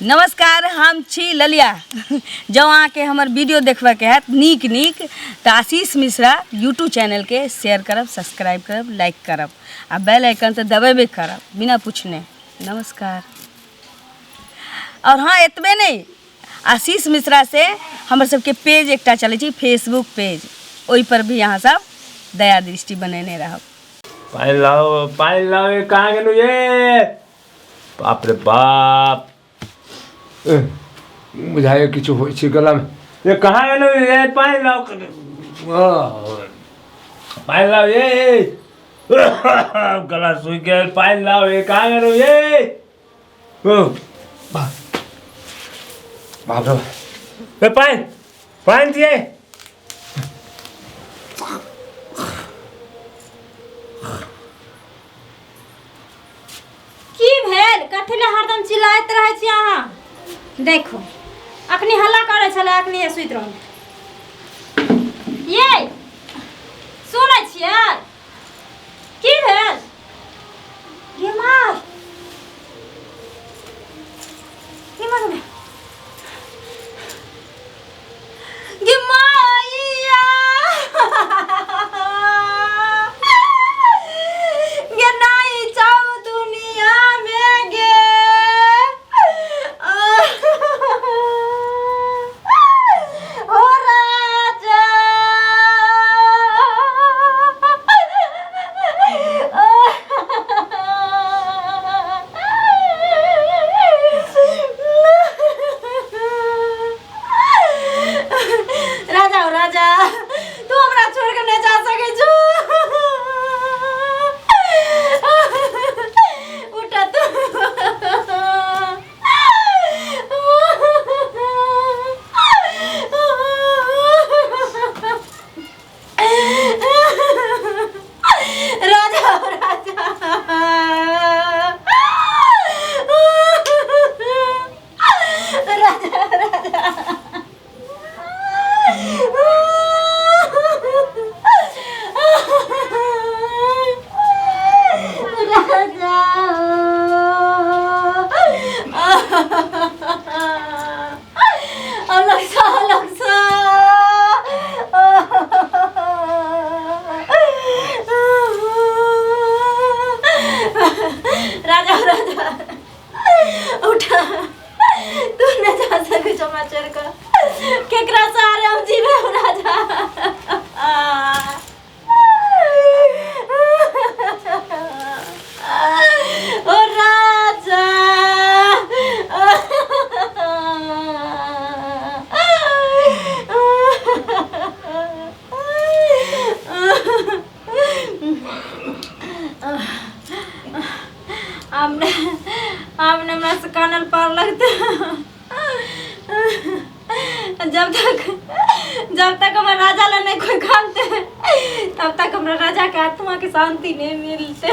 नमस्कार, हम छी ललिया। जँ अहाँके हमर वीडियो देखबऽके हैत नीक नीक तऽ आशीष मिश्रा यूट्यूब चैनलके शेयर करब, सब्सक्राइब करब, लाइक करब आ बेल आइकन तऽ दबेबे करब बिना पूछने। नमस्कार। और हाँ, एतबे नहि, आशीष मिश्रा से हमर सबके पेज एकटा चलै छै फेसबुक पेज, ओहिपर भी अहाँ सब दया दृष्टि बनेने रहब। पानि लाओ, पानि लाओ, ये कहाँ गेलू ये? बाप रे बाप, बुझाइए किछु होइ छै गलामे। ये कहाँ गेलू ये? पानि लाओ, पानि लाओ ये, गला सूखि गेल, पानि लाओ ये, कहाँ गेलू ये? बाप रे बाप। ए पानि, पानि दिए। की भेल? कथी लए हरदम चिल्लाइत रहै छी अहाँ? देखो, अखनी हल्ला करै छलै, अखनी सुति रहल। ये सुनै छियै? की भेल गे माय? गे माय, गे गे माइया, गे नहीं चाहो दुनिया में गे। ओ राजा, राजा हो राजा, तू हमरा छोड़ के नहीं जा सके छो। उठा तू। राजा हो राजा, राजा राजा, राजा, अलग छ, अलग छ। राजा राजा, उठा, तू न जा सके हमरा छोड़ के। केकरा सहारे हम जीवे हो राजा? ओ राजा, आब ने, आब ने हमरा से कानल पार लगते। जब तक हमर राजा ला नहीं कोई कानते, तब तक हमरा राजा के आत्मा के शांति नहीं मिलते।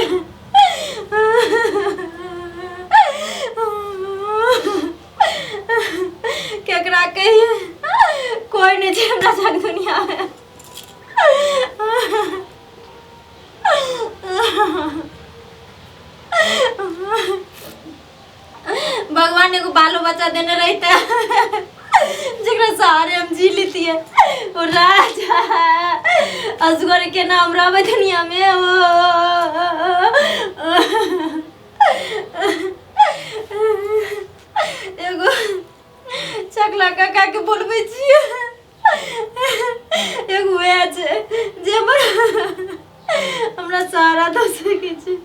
केकरा कहिए? कोई नहीं छै हमरा साथ दुनिया में। भगवान एगो बालो बच्चा देने रहते जकरा सहारे हम जी लेतिए। ओ राजा, असगर के नाम रहबै दुनिया में? ओ एगो चकला काका के बोलबै छियै, एगो वएह छै जे हमर हमरा सहारा दऽ सकै छै।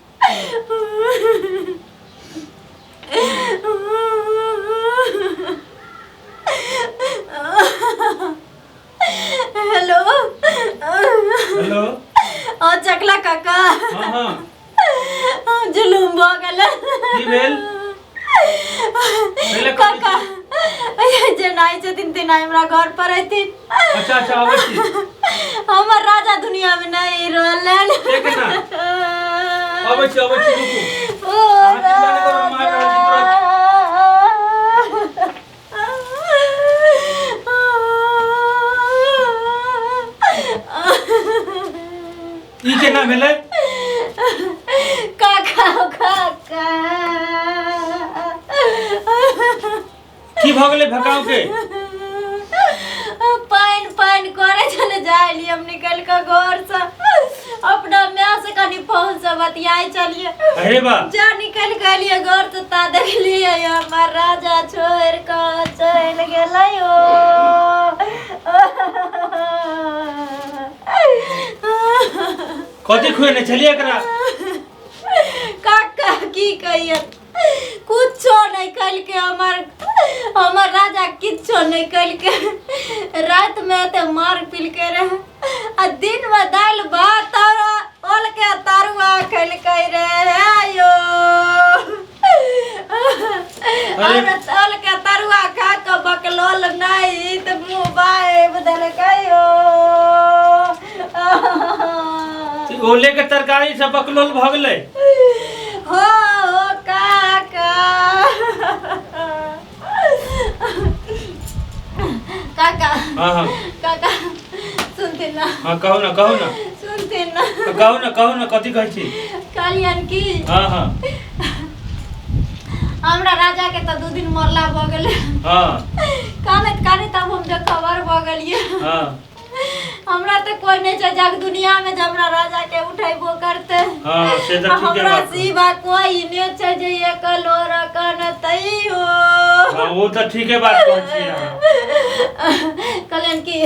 हेलो। हेलो। ओ चकला काका। हाँ हाँ। जुलूम भऽ गेल। की भेल? पहिले कहै। काका, जेनाइ छथिन तेनाइ हमरा घर पर अयथिन। अच्छा अच्छा, आबै छी। हमर राजा दुनिया में नहीं रहलन। एक ना, आबै छी, आबै छी, रुकू। ओ अहाँ चिंता नहि करू, हम आबि रहल छी तुरंत। ई केना भेलै? काका, काका। की भऽ गेलै भकाव के? पानि पानि करे छले जाइली हम निकल के घर से अपना माय से कनी फोन से बतियाइ छलिए। अरे बा जा निकल के एलिए घर से ता देखलिए हमर राजा छोड़ के चलि गेलै। ओ कथी खुएने छलिए एकरा? काका की कहिए, कुछो नहीं कलके हमर हमर राजा, किछो नहीं कलके। रात में ते मार पिलके रहे आ दिन में दाल भात और ओल के तरुआ खलके रे आयो। और ओल के तरुआ खा के बकलोल नहीं त मुंह बाए बदलकै। ओ ओले के तरकारी से बकलोल भऽ गेलै? हो हो काका, काका। हाँ हाँ काका सुनते ना? हाँ, कहू ना, कहू ना। सुनते ना? कहू ना, कहू ना, कथी कहै छी? कहलियन कि हाँ हाँ हमरा राजा के तऽ 2 दिन मरला भऽ गेलै। कानैत कानैत आब हम जे खबर भऽ गेलियै। हमरा तऽ कोइ नहि छै जग दुनिया में जे हमरा राजा के उठेबो करते। हाँ, से तऽ ठीके हमरा बात। सिवा कोई नहि छै जे एकलो रखनतै हो। हाँ, वो तऽ ठीके बात कहै छी अहाँ। कहलियन कि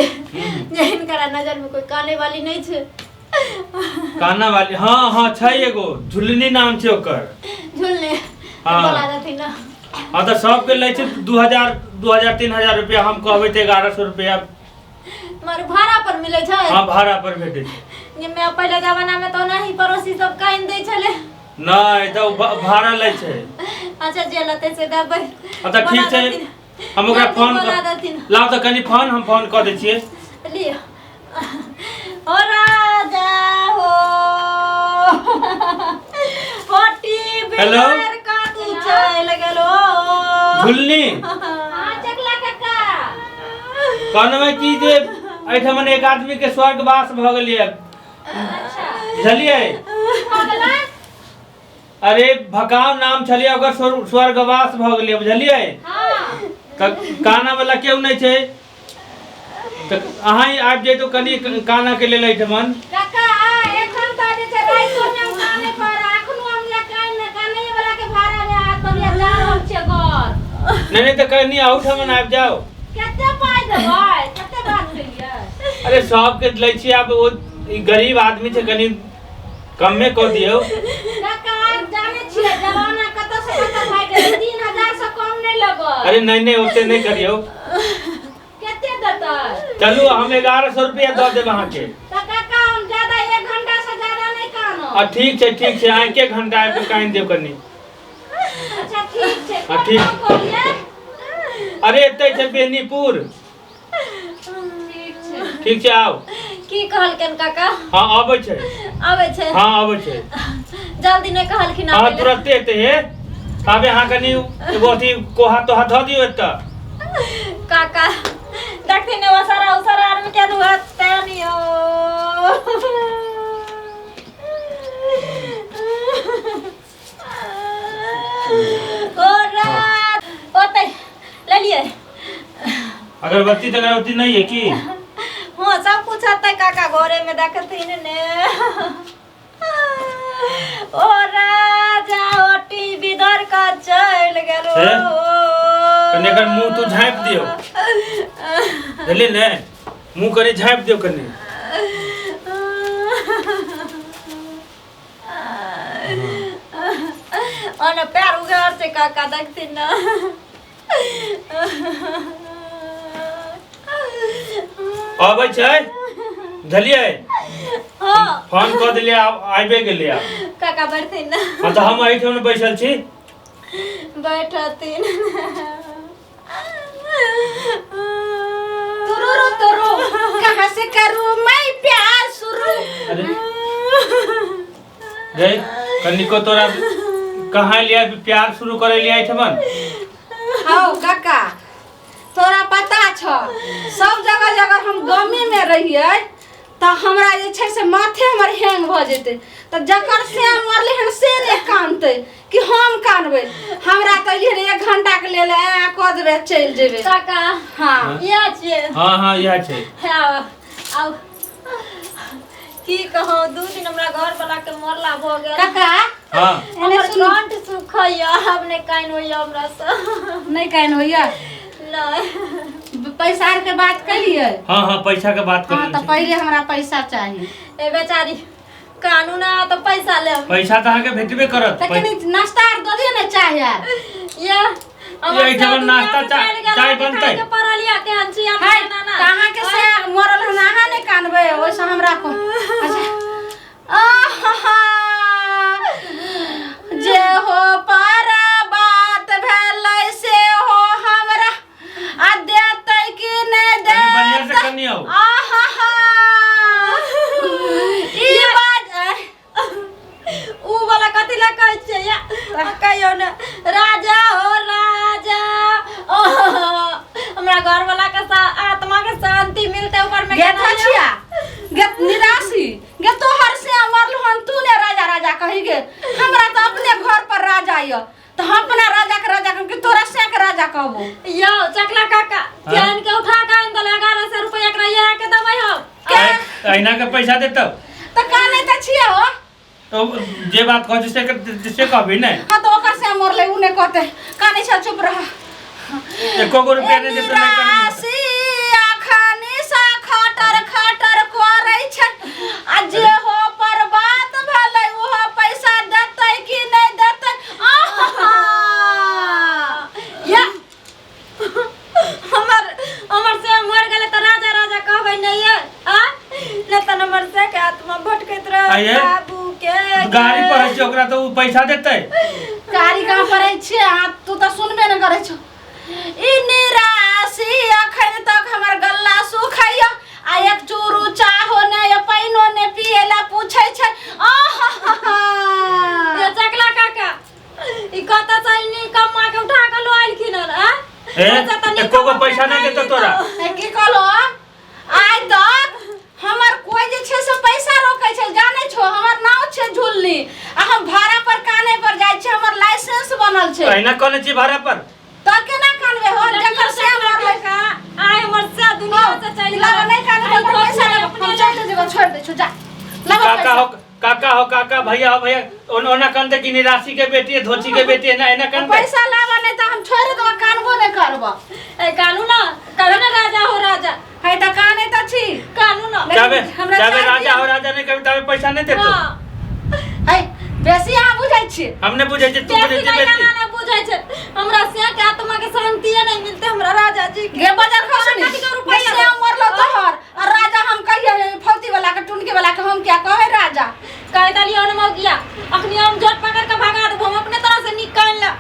जे हिनकरा नजर में कोई काने वाली नहि छै। काना वाली? हाँ हाँ, छै एगो, झुलनी नाम छै ओकर। झुलने? हाँ। बोला देथिन ना। हाँ, तऽ सबके लै छै 2000, 2000 3000 रुपया, हम कहबै तऽ 1100 रुपया। मगर भाड़ा पर मिलै छै? हाँ, भाड़ा पर भेटै छै। जे मैं पहिले जमाना में तो नहीं पड़ोसी सब काइन दै छले। नहि, तऽ ओ भाड़ा लै छै। अच्छा, जे लतै से देबै। हाँ, तऽ ठीक बोला छै। देथिन। हम ओकरा जल्दी फोन बोला कर देथिन। लाउ तऽ कनि फोन, हम फोन कऽ दै छियै। लिअ। ओ राजा हो, होटी हेलो? बिगाड़ का तू चलि गेलो। झुलनी। हाँ चकला काका। कहलहुँ कि जे एहिठाम एक आदमी के स्वर्गवास भऽ गेलियै, बुझलियै? अरे भकाव नाम छलियै ओकर, स्वर्गवास भऽ गेलियै, बुझलियै? तऽ काना वाला केओ नहि छै, तऽ अहाँ ही आबि जैतौ कनि काना के लेल एहिठमन। काका, एखन तऽ जे छै रातिो मे हम काने पर अखनो हम ले कान काने वाला के भाड़ा मे हाथ तलिया जा रहल छियै घर। नहि नहि, तऽ कनि अहूठमन आबि जाउ। कते पाइ देबै? कते बात केलियै? अरे सबके लै छियै, आब ओ ई गरीब आदमी छै, कनि कमे कऽ दियौ। काका, जानै छियै जमाना कतऽ से कतऽ भागि गेलै, 3000 से कम नहि लेबै। अरे नहि नहि, ओते नहि करियौ। कते देतै? चलू, हम 1100 रुपया दऽ देब अहाँके। तऽ काका, हम ज्यादा 1 घंटा से ज्यादा नहि कानब। आ ठीक छै, ठीक छै, अहाँ एके घंटा आबि कऽ कानि देब कनि। अच्छा, ठीक छै। हाँ, ठीक। कोन कहलियै? अरे एतै छै बेनीपुर। ठीक छै। ठीक छै, आउ। की कहलखिन काका? हाँ, अबै छै। आबै छै? हाँ, अबै छै। जल्दी नहि कहलखिन हाँ। आबै लए? तुरन्ते एतै हे। आबे अहाँ कनि एगो अथी कोहा तोहा धऽ दियौ एतऽ। काका देखथिन ने, ओसारा ओसारा आदमी के नुहते नहीं हो। ओ रात ओतै लेलिए। अगरबत्ती तगरबत्ती नहीं है की? हाँ, सब कुछ आता काका घरे में, देखथिन ने। ओ राजा ओटी बिदर का चल गेलो। से? कनि एकर मुँह तू झाँपि दियौ, बुझलियै ने? मुँह कनि झाँपि दियौ कनि। ओने पैर उघार छै काका, देखथिन ने। अबै छै, बुझलियै? हाँ। फोन कऽ देलियै, आब आबि गेलै आब। काका बैठथिन ने। हाँ, तऽ हम एहिठाम बैसल छी। बैठथिन। तुरु तुरु, कहाँ से करूँ मैं प्यार शुरू? अरे रे, कनिको तोरा कहाँ लिया प्यार शुरू करे लिया एहिठमन? हौ काका, तोरा पता छ, सब जगह जगह हम गामे में रहियै तऽ हमरा जे छै से माथे हमर हैंग भऽ जेतै। तऽ जकर से मरलै हन से नहि कानतै कि हम कानबै। हमरा तऽ अलियै हन एक घंटा के लेल ऐ कऽ देबै चलि जेबै। काका हँ इएह छियै। हँ हँ इएह छै। हँ, आउ की कहूँ, 2 दिन हमरा घर वाला के मरला भऽ गेल। काका हँ एने हमर सुनू। कंठ सुखैया, आब नहि कान होइया हमरा से। नहि कान होइया? नहि। पैसा आरके बात केलियै? हँ हँ पैसा के बात हँ कर। तऽ पहिले हमरा पैसा चाही। ए बेचारी कानून आ तऽ पैसा लेब। पैसा तऽ अहाँके भेटबे करत। तऽ कनि नाश्ता आर दऽ दियौ ने, चाय आर। ये हमर एहिठाम सब दुनिया नाश्ता से चलि गेल, चाय अहाँके बनतै? खायके पड़ल या केहन छी है अपना नाना। तऽ अहाँके से मरल हन, अहाँ नहि कानबै, ओहिसँ हमरा को अच्छा आहा, जे हो पर बात भेलै से हो हमरा आ देतै कि नहि कनि बढ़िआँ से देतै। कनि आउ। आहा, ई बात ऊ वाला कथी ला कहै छियै या कहियो ने राजा हो राजा। ओह, हमरा घर वाला के आत्मा के शांति मिलते ऊपर में। गे केना यौ? थछिया गे निराशी गे, तोहर से मरल हन, तू ने राजा राजा कही गे। हमरा तऽ अपने घर पर राजा य, तऽ हम अपना राजा के राजा कहब कि तोरा से के राजा कहबो? यौ चकला काका, केहन के उठा के आनि देलै 1100 रुपैआ, एकरा इएह के देबै हम। अहिना के पैसा देतौ? तऽ काने तऽ छियै हो। तो जे बात कहै छै से कहबी ने। हाँ तऽ ओकर से मरलै उ नहि कहतै, काने छ, चुप रह। एको गो रुपया नहि देतौ, नहि कनि। निराशी अखनी सँ खटर खटर करै छै आ जे हो पर बात भेलै ओहो पैसा देतै कि नहि देतै। आहा! या हमर हमर से मर गेलै तऽ राजा राजा कहबै नहि ये आ नहि तऽ हमर से के आत्मा भटकैत रहे आइये। बाबू के। गाड़ी पढ़ै छै ओकरा तऽ उ पैसा देतै। गाड़ी कहाँ पढ़ै छियै अहाँ? तू तऽ सुनबे नहि करै छौ। ई निराशी अखन तक हमर गल्ला सुखैया आ एक चूरू चाहो नहि पानिओ नहि पियै लए पूछै छै। आहा! ये चकला काका, ई कतऽ से कम्मा के उठा के लो आइलखिन हन आ? ए अच्छा, तऽ एको गो निकम्मा पैसा नहि देतौ तोरा। ए, की कहलो? आइ तक हमर कोइ जे छै से पैसा रोकै छै? जानै छो हमर नाव छै झुलनी आ हम भाड़ा पर काने पर जाइ छै, हमर लाइसेंस बनल छै। अहिना कहने छी भाड़ा पर? तऽ केना कानबै हो जकर से मरलै? आइ हमर से दुनिया से चलि लाबऽ, नहि कानबै तऽ पैसा लेबऽ, हम चलि जेबो, छोड़ि दै छौ, जा लाबऽ काका पैसा। हो काका हो काका, भैया हो भैया, ओना कहते कि निराशी के बेटी है, धोची के बेटी है ना, एना कहते। पैसा लाबऽ नहि तऽ हम छोड़ि देबऽ, कानबो नहि करबऽ। ए कानू ना, कहबै ना राजा हो राजा। है तऽ काने तऽ छी। कानू ना। जाबे हमरा जाबे चाय राजा दिअ। हो राजा नहीं कभी ताबे पैसा नहीं देतो। हाँ। है बेसी अहाँ बुझै छियै। हम नहीं बुझै छी, तू बुझै बेसी छी नहीं बेसी। ना ना बुझै छै, हमरा से के आत्मा के शांति नहीं मिलते हमरा राजा जी के। गे बजर खसनी कथी के रुपैआ? से मरलो तोहर आ राजा हम कहिए फौजी वाला के टुनके वाला के हम क्या कहे राजा? कह दलियो न मौगिया, अखनी हम झट पकड़ के भगा देबो, हम अपने तरह से निकाल ले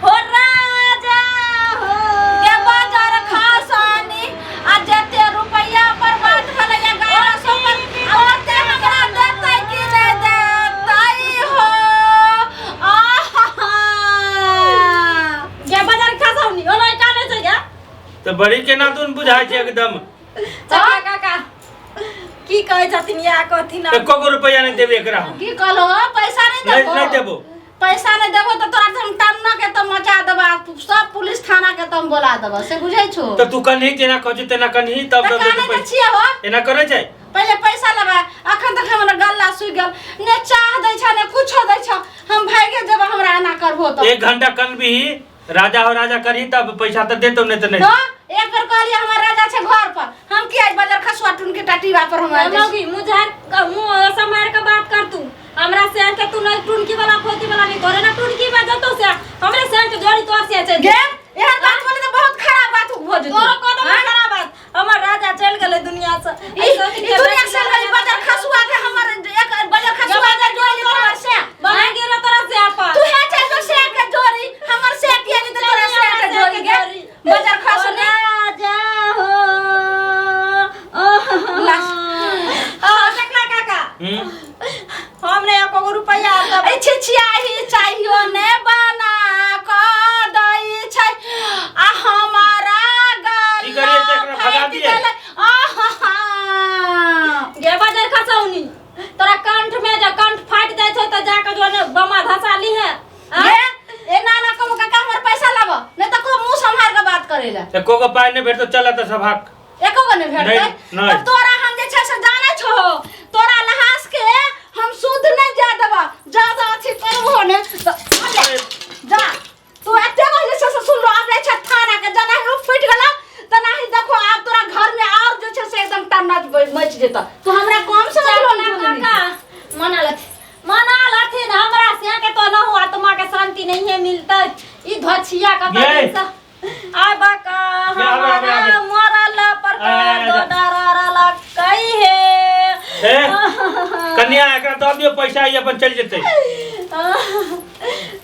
हो राजा हो। गे बजर खसनी आ जते रुपैआ बर्बाद भेलै 1100 पर आ ओते हमरा देतै कि नहि देतै हो? आहा! गे बजर खसौनी ओना काने छै गे। तऽ बड़ी केना दुन बुझाइ छै एकदम। चका काका की कहै छथिन या कहथिन? एको गो रुपया नहीं देबे एकरा हम। की कहलो? पैसा नहीं नहीं देबो? नहीं देबो। पैसा नहीं देबो तऽ तोरा हम टन्ना के तऽ मचा देबो आ सब पुलिस थाना के तऽ हम बोला देबो, से बुझै छो? तऽ तू कन्ही जेना कहै छै तेना कन्ही तब तऽ दऽ देतौ काने तऽ पैसा। छियै हो। एना करै छै? पहिले पैसा लेबै। अखन तक हमर गल्ला सुखि गेल, ने चाह दै छ ने कुछो दै छ। हम भागे जेबै, हमरा एना करबो तऽ। एक घंटा कनबी राजा हो राजा करही तब पैसा तऽ देतौ, नहीं तऽ नहीं। तो एक बेर कहलियै हमर राजा छै घर पर, हम किया बजर खसुआ टुनके टाटीबा पर हम आयल छी? मौगी मुँह झाड़ मुँह सम्हार के बात कर तू। हमरा से के तू नहीं टुनकी वाला फोती वाला नहीं, तोरे ना टुनकी बा जतो से हमरे से के जोड़ी तोर से छै। गे एहन बात बोले तऽ बहुत खराब बात भऽ जेतौ। तोरो कदम खराब बात, हमर राजा चल गेलै दुनिया से। ई ई दुनिया से चल गेलै बजर खसुआ के, हमर एक बजर खसुआ के जोड़ी तोरा से बना गेलो तोरा से अपन। तू हे चल तो से के जोड़ी हमर से किया जेतै तोरा से के जोड़ी गे बजर खसुआ। राजा हो ला। आ चकला काका, हम नहीं एको गो रुपैआ देबै। ए छिछियाही चाहियो ने बना कऽ दै छै आ हमारा की करियै तऽ एकरा भगा फाटि दियै? गेलै। आहा! गे बजर खसौनी, तोरा कंठ में जे कंठ फाटि जाइ। बात करे ला। एको गो पाइ नहि भेटतौ, चल एतऽ से भाग। एको गो नहि भेटतै? नहि, नहि। तब तोरा हम जे छै से जानै छहो, तोरा लहास के हम शुद्ध नहि जाय देबऽ, ज्यादा अथी करबहो ने तऽ अरे, जा तू एते गो जे छै से सुनलो, आब जाइ छै थाना के, जेना ही ओ फुटि गेलौ तेना ही देखो आब तोरा घर में और जे छै से एकदम टन्ना मचि जेतौ। तू हमरा कम समझलो ने चल काका, मना लथिन, मना लथिन हमरा से के तो नहु आत्मा के शांति नहीं है मिलतै। ई धोछिया कत ये। दिन से आय बाका ये, आबे, आबे, आबे। हमारा मरल पर आय, आय, दो आय। डरा लग कई हे। ए कन्या, एकरा दऽ दियौ पैसा, ई अपन चलि जेतै।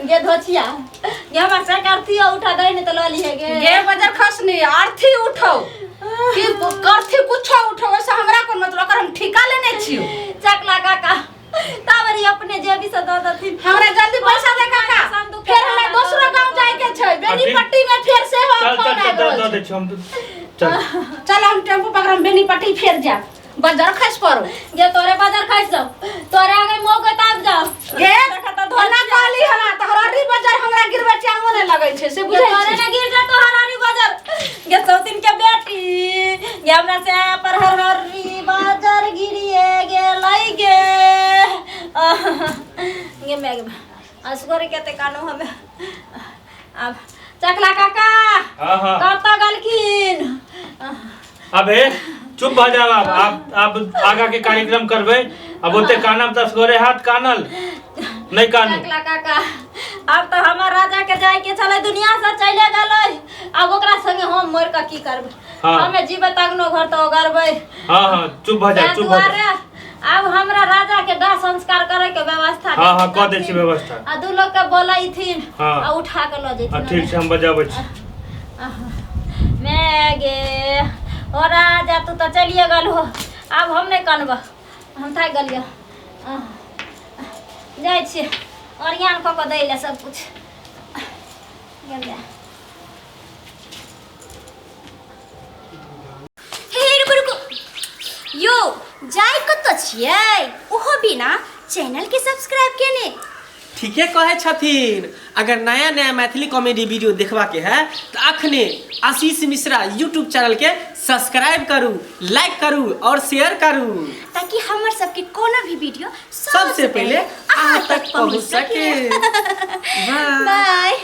गे धोछिया गे, हमरा से करती उठा दे नहीं तो लऽ लिहे गे। गे बजर खसनी, अर्थी उठो कि करथी कुछो उठो, वैसे हमरा कोन मतलब, ओकर हम ठिका लेने छियो। चकला काका ताबरी अपने जेबी से दऽ देथिन। हमरा जल्दी पैसा दे काका, फेर हमरा दोसरो गांव जाय के छै, बेनीपट्टी में फेर से हो चल फोन चल चल, आबि दऽ रहल दऽ छै। दै छियौ हम, चल। चल, हम टेम्पू पकड़म, बेनीपट्टी फेर जायब, बजर खसि पड़ो। गे तोरे बाजार खसि जाओ, तोरे आगे मौके ताप जाओ। गे देखा तऽ ओना कहली हमरा तऽ हरहरी बजर हमरा गिरबै टाइमो नहि लगै छै से गे बुझै तोरे छी। ने गिर जा तो हरहरी बाजार गे, सौतिन के बेटी गे, हमरा से पर हरहरी बाजार गिरिए गेलै गे। गे मैं असगरे केते कानू हमे। आब चकला काका हाँ हाँ। कतऽ गेलखिन? अबे चुप भऽ जाओ आब, आब आब आगा के कार्यक्रम करबै। अब ओते कानब दस गोरे हाथ कानल नहि कानू। चकला काका, आब तऽ हमर राजा के जाय के छलै, दुनिया से चले गेलै, आब ओकरा संगे हम मरि कऽ की करबै? हाँ। हमे जीबै तगनो घर तऽ ओगरबै। हाँ हाँ, चुप भऽ जा, ताहि चुप भऽ जा। दुआरे आब हमरा राजा के दाह संस्कार करे के व्यवस्था हाँ हाँ, कऽ दै करथिन। छी व्यवस्था। आ दू लोग के बोलैथिन हाँ। आ उठा के लऽ हाँ जेथिन। ठीक छै, हम बजाबै छी। मैं गे ओ राजा, तू तऽ चलिए गेल हो, आब हम नहि कनबह, हम थाकि गेलियै। आह, जाइ छियै ओरियान कऽ कऽ दै लए सब कुछ गेलियै। हे रुकू रुकू यौ, जाय कतऽ छियै ओहो बिना चैनल के सब्सक्राइब केने? ठीके कहै छथिन। अगर नया नया मैथिली कॉमेडी वीडियो देखबाके है तऽ अखने आशीष मिश्रा यूट्यूब चैनल के सब्सक्राइब करू, लाइक करू और शेयर करू, ताकि हमर सबके कोनो भी वीडियो सबसे पहले अहाँ तक पहुँच सके। बाय। बाय।